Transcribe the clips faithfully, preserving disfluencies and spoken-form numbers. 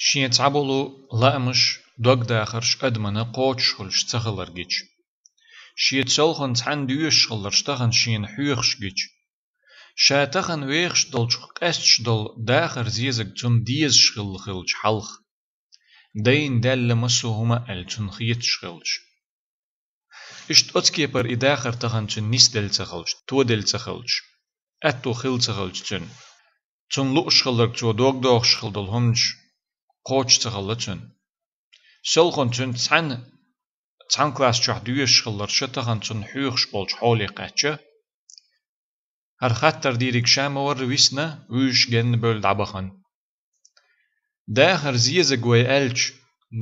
Шен цхьаболу лаамаш, догдахарш адамана кхочуш хуьлуш ца хилар гича. Шен цолхана цхьаьна доьшуш хиларш тахана шена хьоьхуш гича. Ша тахана вехаш долчух къаьсташ долу дахар зезаг цунна дезаш хилла хилча хьалха. Дайна даьлла массо а хӀума а аьлла цунна хеташ хилча. Иштта оцу кепара и дахар тахана цуьнан нисделла ца хилча, тоделла ца хилча, аьтту хилла ца хилча цуьнан. Цунна лууш хилларг цо догдохуш хилла долу хӀуманаш кхочуш ца хилла цуьнан. Селхана цуьнца цхьаьна, цхьана класс чохь доьшуш хилларш тахана цунна хьоьхуш болчу хьоле кхаьчча, хӀара хаттар дийриг ша ма-варра висна, вуьйш генна бевлла дӀабахана. Дахар зезаг вай аьлча,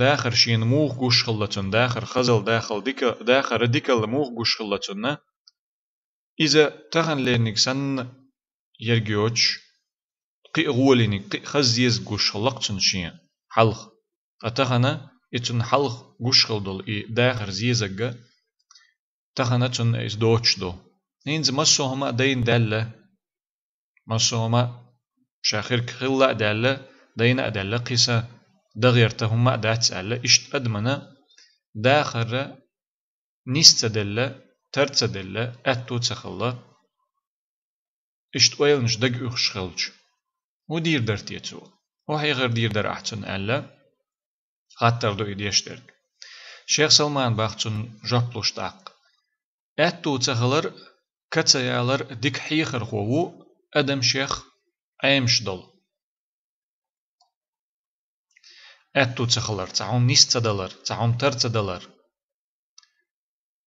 дахар шена муха гуш хилла цунна, дахар хазал, дахал дика, дахара дикалла муха гуш хилла цунна, иза тахана лерниг санна ерг йоцуш, кхин а гӀолиниг, кхин а хаза зезаг гуш хилла-кх цунна шен хьалха. Ткъа тахана и цунна хьалха гуш хилла долу и дахар зезагга тахана цунна иза доцуш ду. ХӀинца массо а хӀума а дайна даьлла, массо а хӀума а ша хирг хилла а даьлла, дайна а даьлла, кхин сан дагӀерта хӀума а дац аьлла, иштта адамана дахарра нис ца делла, тар ца делла, аьтту ца хилла. Иштта ойланаш дага уьхуш хилча, хӀун дийр дара те цо? ХӀун хьехар дийр дара ахь цунна аьлла, хаттар ду и деш дерг. Шех Салман бах цунна жоп луш тӀаккха. Аьтту ца хилар, ка ца ялар дика хьехархо ву адам шех Ӏемаш долу. Аьтту ца хилар, цхьа хӀума нис ца далар, цхьа хӀума тар ца далар.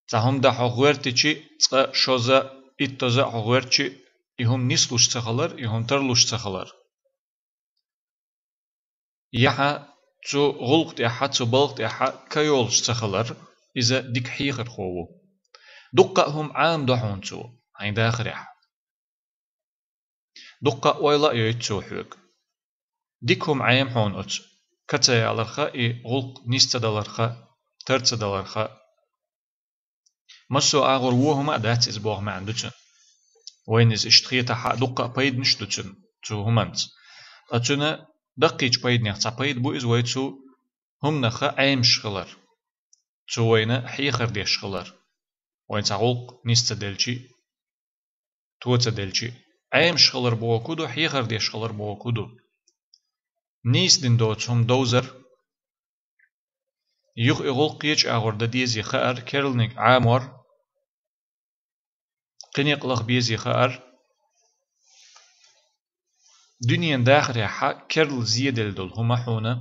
Цхьа хӀума дан хьо гӀоьртичи, цкъа шоза, иттаза а хьо гӀоьртичи, и хӀума нислуш ца хилар, и хӀума тарлуш ца хилар. Яхьа цу гӀуллакх тӀехьа, цу балха тӀехьа ка йолуш ца хилар, иза дика хьехархо ву. Дуккха а хӀума Ӏамадо хьуна цо, хьайн дахарехь. Дуккха а ойла а йойту цо хьоьга. Дика хӀума Ӏема хьуна оцу, ка ца яларха, и гӀуллакх нис ца даларха, тар ца даларха. Массо а агӀор вон хӀума а дац иза боху маьӀна ду цуьнан. Вайна иза иштта хетахь а, дуккха а пайданаш а ду цуьнан, цу хӀуманца. Ткъа цуьнан даккхийчу пайданех цхьа пайда бу иза вай цу хӀуманах Ӏемаш хилар, цо вайна хьехар деш хилар, вайн цхьа гӀуллакх нис ца делчи, то ца делчи. Ӏемаш хилар бохург хӀун ду, хьехар деш хилар бохург хӀун ду? Нийса дина доцу хӀума довзар, юха и гӀуллакх кхечу агӀор дан дезий хаар, керланиг Ӏамор, кхин некъ лаха безий хаар, дуьненан дахарехьа керла зеделла долу хӀума хьуна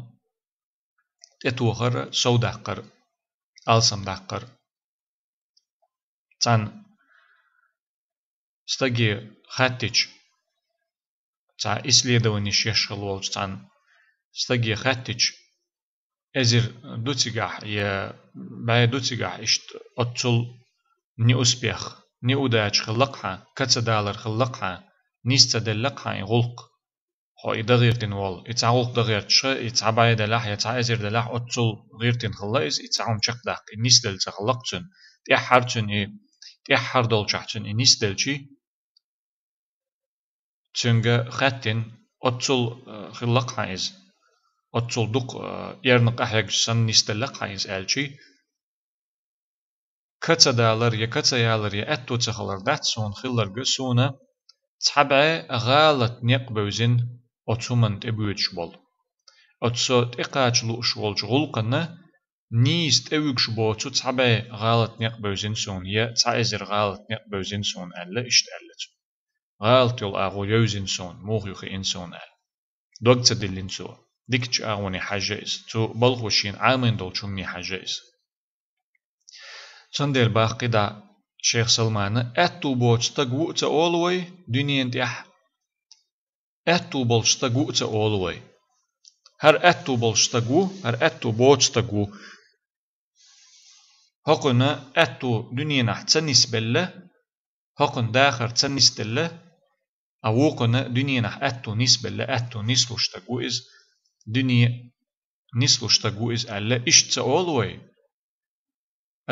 тӀетохар, совдаккхар, алсамдаккхар. Цхьана стаге хаьттича, цхьа исследованеш еш хилла волчу цхьана стаге хаьттича, эзар ду цигахь я бӀе ду цигахь иштта оццул неуспех, неудача хилла-кх хьан, ка ца далар хилла-кх хьан, нис ца делла-кх хьан и гӀуллакх. Хьо и дагӀертина волу, и цхьа гӀуллакх дагӀерташ, и цхьа бӀе делахь, я цхьа эзар делахь, оццул гӀиртина хилла иза, и цхьа хӀума чекхдаккха, и нисделла ца хилла-кх цуьнан. ТӀаьххьара цуьнан и, тӀаьххьара долчохь цуьнан и нисделчи, цуьнга хаьттина, оццул, э, хилла-кх хьан иза, оццул дукха, э, эрна къахьегча санна нисделла-кх хьан иза аьлчи, ка ца далар я ка ца ялар я аьтту ца хилар дац суна хилларг, суна цхьа бӀе гӀалат некъ бевзина оцу хӀуманна тӀебоьдуш болу. Оцу со тӀекхача лууш волчу гӀуллакхана нийса тӀевуьгуш боцу цхьа бӀе гӀалат некъ бевзина суна я цхьа эзар гӀалат некъ бевзина суна аьлла, иштта аьлла цо. ГӀалат йолу агӀо йевзина суна, муха ю хиъна суна аьлла. Дог ца диллина цо. Дикачу агӀоне хьаьжжа иза. Цу балхо шена Ӏамийна долчу хӀумане хьаьжжа иза. Цундела баккхий дӀа Шех Салмана, аьтту боцу стаг ву а ца олу вай дуьненан тӀехь, аьтту болчу стаг ву а ца олу вай. ХӀара аьтту болчу стаг ву, хӀара аьтту боцу стаг ву. ХӀокхуьнан аьтту дуьненахь ца нисбелла, хӀокхуьнан дахар ца нисделла, а вукхуьнан дуьненахь аьтту нисбелла, аьтту нислуш стаг ву иза, дуьне нислуш стаг ву иза аьлла, иштта ца олу вай?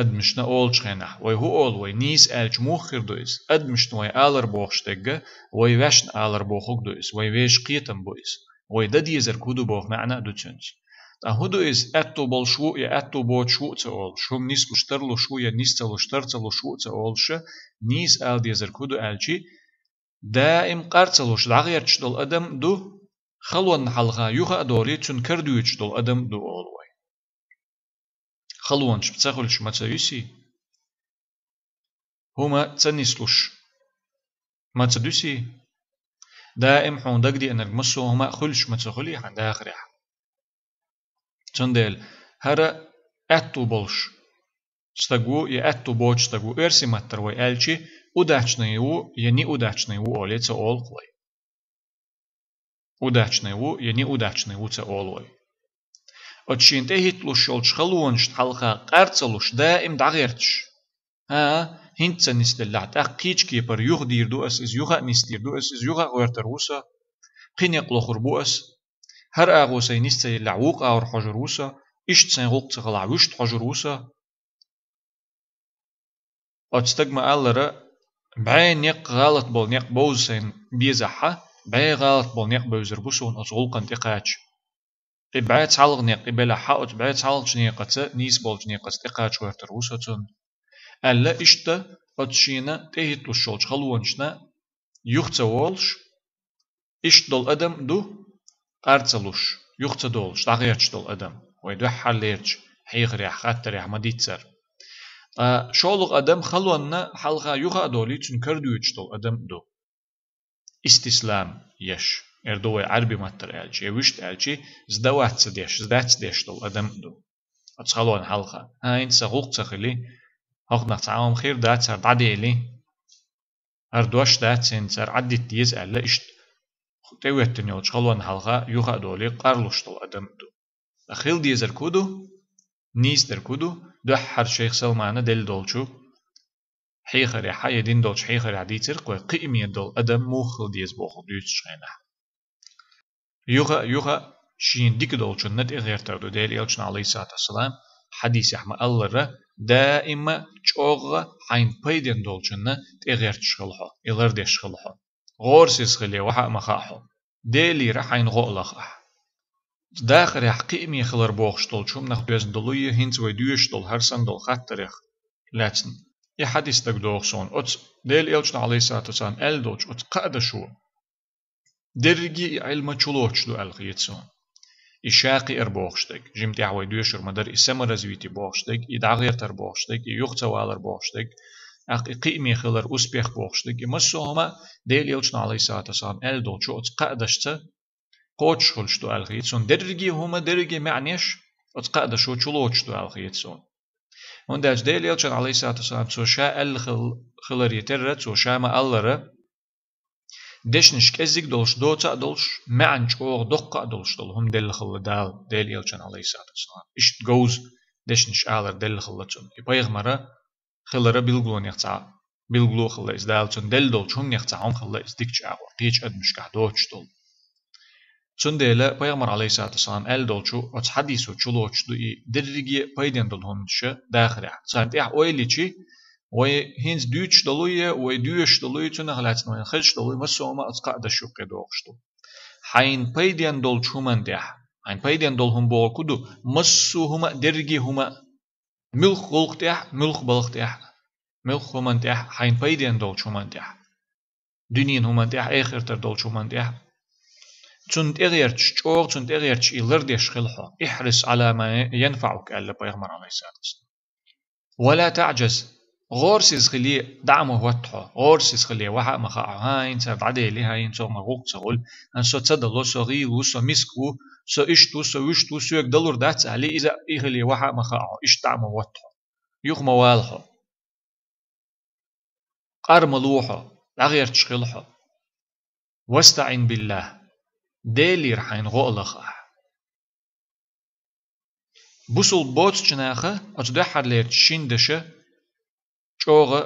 Адамашна олучу хенахь, вай хӀун олу, вай нийса аьлча муха хир ду иза? Адамашна вай алар бохуш дерг, вай ваьшна алар бохург ду иза, вай вешан кхетам бу иза. Вай дан дезарг хӀун ду боху маьӀна а ду цуьнца. Ткъа хӀун ду иза, аьтту болуш ву я аьтту боцуш ву а ца олуш, хӀума нислуш тарлуш ву я нис ца луш, тар ца луш ву а ца олуш, нийса ала дезарг хӀун ду аьлчи, даим къар ца луш дӀагӀерташ долу адам а ду, халонна хьалха юха а долий, цунна кара дуьйцуш долу адам а ду олу вай. Халонаш ца хуьлуш ма ца юьсий? ХӀума ца нислуш ма ца дуьсий? Даим хьуна дагадеанарг массо а хӀума а хуьлуш ма ца хуьлий хьан дахарехь? Цундела хӀара аьтту болуш стаг ву я аьтту боцу стаг ву, оьрсийн маттара вай аьлчи, удачный ву я неудачный ву олий ца олу вай. Удачный ву я неудачный ву ца олу вай. Оцу шена тӀехӀитталуш йолчу халонашна хьалха къар ца луш, даим дӀагӀерташ. ХӀа, хӀинца ца нисделлехь, тӀаккха кхечу кепара юха дийр ду ас, иза юха а нисдийр ду ас, иза юха а гӀоьртар ву со, кхин некъ лохур бу ас. ХӀара агӀо сайн нис ца еллехь, вукху агӀор хьожур ву со, иштта сайн гӀуллакх ца хилахь, вуьшта хьожур ву со. Оцу стага ма-аллара, бӀе некъ гӀалат болу некъ бовза сайна безахьа, бӀе гӀалат болу некъ бевзар бу суна оцу гӀуллакхана тӀекхача. И бӀе цхьалгӀа некъ и белахьа, оцу бӀе цхьалгӀачу некъаца, нийса болчу некъаца тӀекхача гӀоьртар ву со цунна. Аьлла, иштта оцу шена тӀехӀитталуш йолчу халонашна юха ца волуш, иштта долу адам а ду, къар ца луш, юха ца долуш, дӀагӀерташ долу адам, вай дуьххьарлерчу хьехарехь, хаттарехь ма-дийццара. Ткъа шолгӀа адам халонна хьалха юха а долий, цунна кара дуьйцуш долу адам а ду. Истислам еш, эр ду вай Ӏаьрби маттара аьлча, я вуьшта аьлчи, сдаваться деш, сдаться деш долу адам а ду. Оцу халонна хьалха. ХӀа, хӀинца сан гӀуллакх ца хили, хӀокхунах цхьа хӀума хир дац, хӀара дӀадели, хӀара дош дац хӀинца, хӀара Ӏаддита деза аьлла, иштта тӀехӀоьттина йолчу халонна хьалха юха а долий, къар луш долу адам а ду. Ткъа хила дезарг хӀун ду? Нийса дерг хӀун ду? Дуьххьара шайх Салмана делла долчу хьехарехьа, я дина долчу хьехарехь дийцира-кх вай, кхиаме долу адам муха хила деза бохург дуьйцучу хенахь. Юха а, юха а шена дика долчунна тӀегӀертар ду. Делан Элчано, Ӏалайхиссалату вассалам, хьадисехь ма-аллара, даима чӀогӀа хьайна пайден долчунна тӀегӀерташ хила хьо, и лардеш хила хьо. ГӀорасиз хиле вахьа а ма хаьа хьо. Делера хьайна гӀо а лаха ахь. Дахарехь кхиаме хилар бохуш долчу хӀуманах доьзна долу я хӀинца вай доьшуш долу хӀара санна долу хаттарех лаьцна. И хьадис дагадогӀу суна. Оцу Делан Элчано, Ӏалайхиссалату вассалам, аьлла долчу оцу кхаа дашо дерриге а и Ӏилма чулоцуш ду аьлла хета суна. И ша кхиар бохуш дерг, жимма тӀехь вай доьшур ма дара, и саморазвитие бохуш дерг, и дӀагӀертар бохуш дерг, и юха ца валар бохуш дерг, тӀаккха и кхиаме хилар, успех бохуш дерг, и массо а хӀума Делан Элчано, Ӏалайхиссалату вассалам, аьлла долчу оцу кхаа дашца кхочуш хуьлуш ду аьлла хета суна. Дерриге а хӀума, дерриге а маьӀнеш оцу кхаа дашо чулоцуш ду аьлла хета суна. ХӀунда аьлча Делан Элчано, Ӏалайхиссалату вассалам, цо ша аьлла хил-, хиларе терра, цо ша ма-аллара, дешнаш кӀеззиг а долуш, доца а долуш, маьӀна чӀогӀа доккха а долуш долу хӀума делла хилла Дала Делан Элчано, Ӏалайхиссалату вассалам. Иштта говза дешнаш алар делла хилла цунна. И пайхамара хилара билгалонех цхьа билгало а хилла иза, Дала цунна делла долчу хӀуманех цхьа хӀума хилла иза дикачу агӀор, кхечу адамашкахь доцуш долу. Цундела пайхамар, Ӏалайхиссалату вассалам, аьлла долчу оцу хьадисо чулоцуш ду и дерриге а пайден долу хӀуманаш дахарехь. Царна тӀехь ойла йичи, вай хӀинца дуьйцуш долу я, вай доьшуш долу я, цунах лаьцна вайна хезаш долу я, массо а хӀума оцу кхаа дашо юккъе догӀуш ду. Хьайна пайден долчу хӀуманна тӀехь, хьайна пайден долу хӀума бохург хӀун ду, массо а хӀума, дерриге а хӀума, муьлхха гӀуллакх тӀехь, муьлхха балха тӀехь, муьлхха хӀуманна тӀехь, хьайна пайден долчу хӀуманна тӀехь, дуьненан хӀуманна тӀехь, эхартара долчу хӀуманна тӀехь. Цунна тӀегӀерташ, чӀогӀа цунна тӀегӀерташ и лардеш хила хьо. «احرص على ما ينفعك», аьлла пайхамар, Ӏалайхиссалату вассалам. «ولا تعجز», гӀорасиз хиле, дӀа а ма хӀотта хьо, гӀорасиз хиле, вахьа а ма хаьа хьо, хӀан, хӀинца дӀадели, хӀан, хӀинца хӀокхунах гӀуллакх ца хуьлу, хӀан, со ца дало, со гӀийла ву, со миска ву, со иштта ву, со вуьшта ву, соьга далур дац аьлли, иза а хиле, вахьа а ма хаьа хьо, иштта дӀа а ма хӀотта хьо. Юха ма вала хьо. Къар ма ло хьо, дӀагӀерташ хила хьо. «واستعن بالله», Делера хьайна гӀо а лаха ахь. Бусулба боцучу наха оцу дуьххьарлерчу шина деша чӀогӀа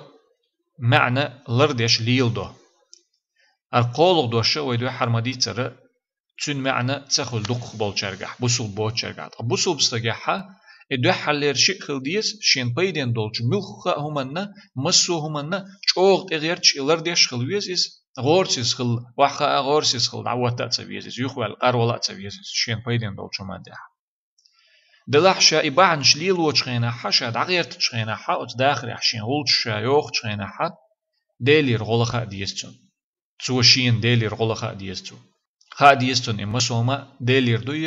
маьӀна лардеш леладо. ХӀара кхоалгӀа дош а вай дуьххьара ма-дийццара, цуьнан маьӀна ца хуьлу дукхахболчаьргахь, бусулба боцучаьргахь. Ткъа бусулба стагехьа и дуьххьарлера шиъ хила деза, шена пайден долчу муьлхха а хӀуманна, массо а хӀуманна чӀогӀа тӀегӀерташ и лардеш хила веза иза. гӀорасиз хила, вахха а гӀорасиз хила, дӀаотта а ца веза иза, юхаваьлла къарвала а ца веза иза, шена пайдана долчу хӀуманна тӀехь. Делахь ша и бахьанаш лелочу хенахь, ша дӀагӀертачу хенахь, оцу дахарехь шен гӀулчаш ша йохучу хенахь, Делера гӀо лаха а деза цунна. Цо шена Делера гӀо лаха а деза цо. Хаа деза цунна и масома а Делера дуй,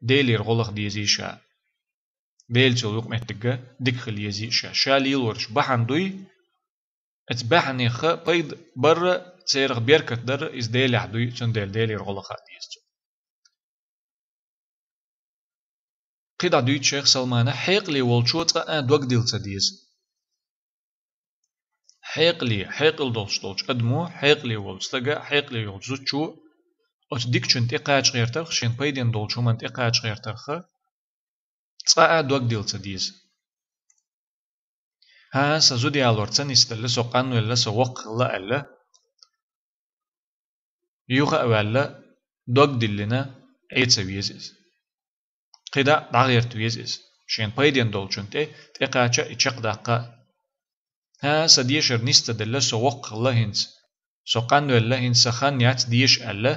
Делера гӀо лаха дезий ша. Делаца йолу юкъаметтиг дика хила езий ша. Ша лелораш бахьана дуй, оцу бахьанех пайда барра, церах беркат дарра иза Делехь дуй, цундела Делера гӀо лаха а деза цо. КхидӀа дуьйцу шайх Салмана, хьекъале волчо цкъа а дог дилла ца деза. Хьекъале, хьекъал долуш долчу адамо, хьекъале волчу стага, хьекъале йолчу зудчо оцу дикачунна тӀекхача гӀертарх, шен пайденна долчу хӀуманна тӀекхача гӀертарх, цкъа а дог дилла ца деза. ХӀан, сан зуда ялор ца нисделла, со къанвелла, со воккхахилла аьлла, юха а ваьлла, дог диллина, Ӏе ца веза иза. КхидӀа а дӀагӀерта веза иза, шен пайденна долчунна тӀе тӀекхача а, и чекхдаккха а. ХӀан, сан дешар нис ца делла, со воккхахилла хӀинца, со къанвелла хӀинца, сан хан яц деша аьлла,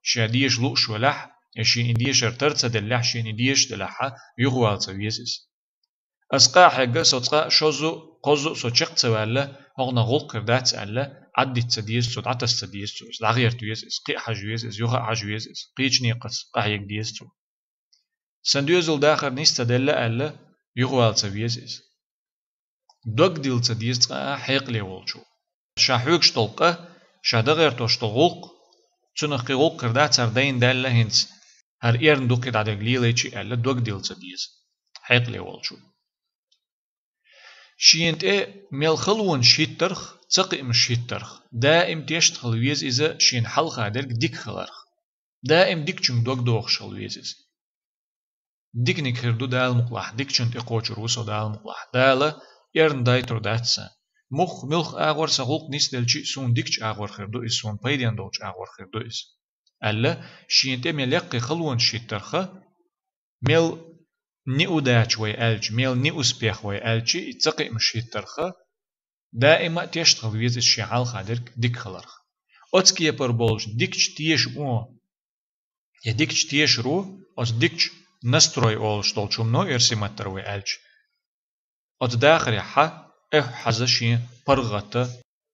ша деша лууш велахь, я шен и дешар тар ца деллехь, шен и деша делахь, юхавала ца веза иза. Ас къа а хьегна, со цкъа шозза а, кхозза а со чекх ца ваьлла, хӀокхунах гӀуллакх хир дац аьлла, Ӏаддита ца деза цо, дӀатаса ца деза цо иза, дӀагӀерта веза иза, кхин а хьажа веза иза, юха а хьажа веза иза, кхечу некъаца къахьега деза цо. Сан доьзал дахар нис ца делла аьлла, юхавала ца веза иза. Дог дилла ца деза цкъа а хьекъале волчо. Ша хьоьгуш долу къа, ша дагӀертош долу гӀуллакх, цунах кхин гӀуллакх хир дац, хӀара дайна даьлла хӀинца, хӀара эрна ду, кхидӀа дерг лелайчи аьлла, дог дилла ца деза хьекъале волчо. Шена тӀе мел халонаш хӀиттарх, цакхиамаш хӀиттарх, даим тешна хила веза иза шена хьалха дерг дика хиларх. Даим дикачуьнга дог дохуш хила веза иза. Диканиг хир ду Дала мукъалахь, дикачунна тӀекхочур ву со Дала мукъалахь. Дала эрна дайтур дац сан. Мух-, муьлхха агӀор сан гӀуллакх нисделчи а, суна дикачу агӀор хир ду иза, суна пайденна долчу агӀор хир ду иза, аьлла, шена тӀе мел яккхий халонаш хӀиттарха, мел неудача вай аьлча, мел неуспех вай аьлчи, и цакхиамаш хӀиттарха, даима а тешна хила веза иза шен хьалха дерг дика хиларх. Оцу кепара болчу дикачу тешамо, я дикачу тешаро, оцу дикачу настрой олуш долчу хӀумано, эрсий маттара вай аьлча, оцу дахарехь эхь хьаза шен паргӀата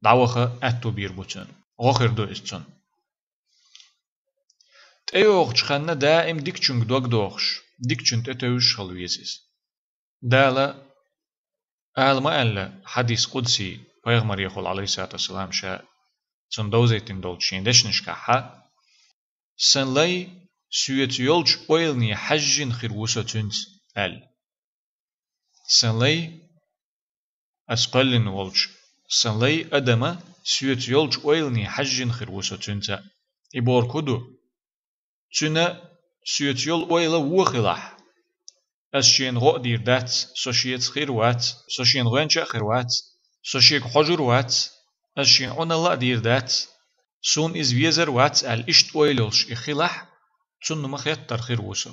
дӀаваха аьтту бийр бу цуьнан. ГӀо хир ду иза цунна. ТӀейогӀучу ханна даим дикачуьнга дог дохуш, дикачунна тӀетевжаш хила веза иза. Дала ала ма аьлла хьадис къудсий, пайхамарехула, Ӏалайхиссалату вассалам, ша цунна довзийтина долчу шен дешнашкахь: «Сан лай соьца йолчу ойлане хьаьжжина хир ву со цуьнца», – аьлла. Сан лай, ас кхоьллина волчу сан лай Адама соьца йолчу ойлане хьаьжжина хир ву со цуьнца. И бохург хӀун ду? Цуьнан соьца йолу ойла вон хилахь, ас шена гӀо а дийр дац, со шеца хир вац, со шена гӀоьнча а хир вац, со шега хьожур вац, ас шена Ӏуналла а дийр дац, суна иза везар вац аьлла, иштта ойла йолуш и хилахь, цунна ма хеттара хир ву со.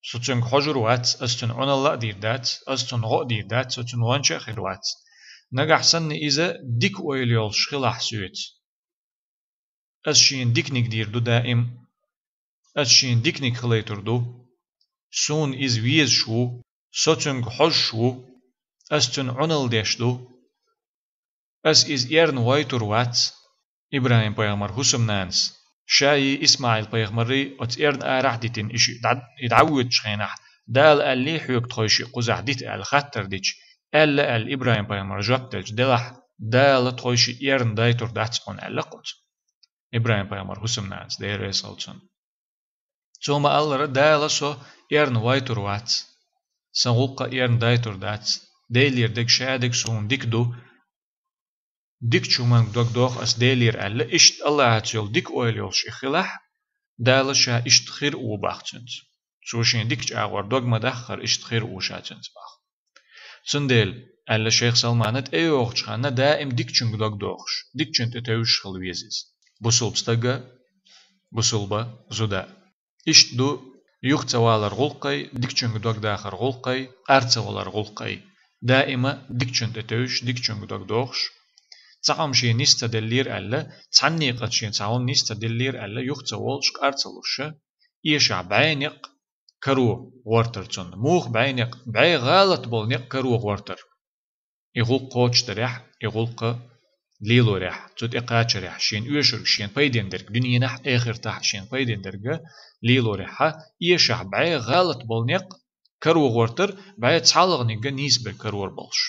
Со цуьнга хьожур вац, ас цуьнан Ӏуналла а дийр дац, ас цунна гӀо а дийр дац, со цуьнан гӀоьнча а хир вац. Нагахь санна иза дика ойла йолуш хилахь соьца, ас шена диканиг дийр ду даим. Ас шена диканиг хилайтур ду. Суна иза везаш ву, со цуьнга хьожуш ву, ас цуьнан Ӏуналла деш ду. Ас иза эрна гӀойтур вац. ИбрахӀим-пайхамар хӀусамнанас, шаи Исмаил-пайхамаррий оцу эрна арахь а дитина, и шиъ дӀа-, и дӀавоьдучу хенахь, Дала аьллий хьоьга тхойшиъ кхузахь дита аьлла хаттар дича, аьлла аьлла ИбрахӀим-пайхамар жоп делча, делахь, Дала тхойшиъ эрна дайтур дац хьуна аьлла кхуза. ИбрахӀим-пайхамар хӀусамнанас, Дела реза хуьлда цунна. Цо ма-аллара, Дала со эрна гӀойтур вац, сан гӀуллакх а эрна дайтур дац, Делера дерг ша дерг суна дика ду, дикачу хӀуманга дог доху ас Делера аьлла, иштта АллахӀаца йолу дика ойла йолуш и хилахь, Дала ша иштта хир а ву боху цуьнца. Цо шен дикачу агӀор дог ма даххара, иштта хир а ву ша цуьнца боху. Цундела, аьлла шайх Салмана, тӀейогӀучу ханна даим дикачуьнга дог дохуш, дикачунна тӀетевжаш хила веза иза. Бусулба стага, бусулба зуда. Иштта ду юха ца валар гӀуллакхий, дикачуьнга дог дахар гӀуллакхий, къар ца валар гӀуллакхий. Даима дикачунна тӀетевжаш, дикачуьнга дог дохуш, Цхьа хӀума шен нисца деллера аьлла, цхьанне къа шен цхьа хӀума нисца деллера аьлла, юха ца волуш, къар ца луш, эшахь бӀе некъ каро гӀортар цунна. Муха бӀе некъ? БӀе гӀалат болу некъ каро гӀортар. И гӀуллакх кхочушдарехь, и гӀуллакх лелорехь, цу тӀе кхачарехь, шена оьшург, шена пайден дерг, дуьненахь а, эхартахь а шена пайден дерг лелорехь, эшахь бӀе гӀалат болу некъ каро гӀортар, бӀе цхьалгӀаниг нийса берг карор болуш.